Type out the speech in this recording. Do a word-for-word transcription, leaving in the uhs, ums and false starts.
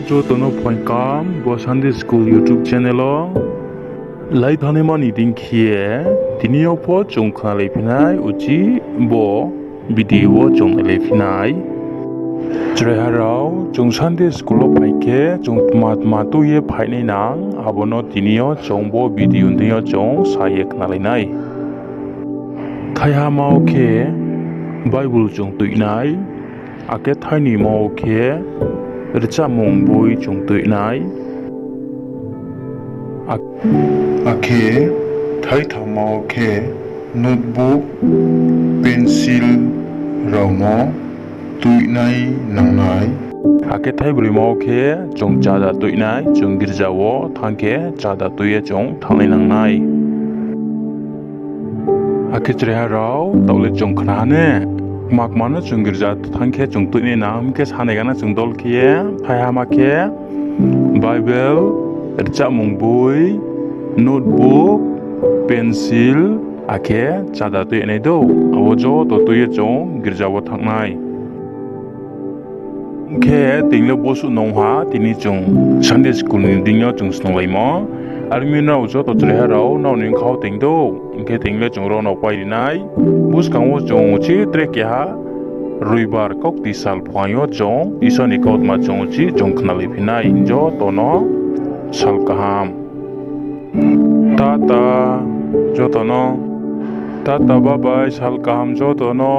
Joto no phaing kam bo Sunday School YouTube channel o. Lai thanaima ni dei khe ye, tini yo pho chung khnalaiphi nai uchih bo video wo chung nailaiphi nai. Chraiha rao, chung Sunday School wo phai khe chung tma tma tui ye phainai nang, abo no tini yo chung bo video ni deing yo chung sa ye khnalai nai. Thaihama wo khe Bible chung tuinai, akhe thainoima wo khe rchamung boi chung tuinai, ak-, akhe thaithamma wo khe notebook, pencil rao no tuinai nangnai. Akhe thaibroima wo khe chung chada tuinai, chung girja wo thanng khe chada tui ye chung thanngnai nangnai. Akhe chraiha rao, taoh le chung khna ha ne, kma kma no chung girja thanng khe chung tuinai nang, hing khe sanai gana chung dol khe ye, thaihama khe Bible, rchamung boi, notebook, pencil, akhe chada tuinai dou. Abo joto tui ye chung girja wo thanngnai. Hing khe tini le bosuh nung ha, tini chung Sunday School ni deing yo chung snunglaimo. Are mi nrao joto chraiha rao, nrao ni bkha wo tong dou. Hing khe tini le chung ro no pai ri nai. Buskang wo chung uchih tre keha Roibar kaukti sal phuaing yo chung Isor ni kautma chung uchih chung khnalaiphi nai. Joto no sal kaham. Tata, joto no. Tata, bye bye, sal kaham joto no.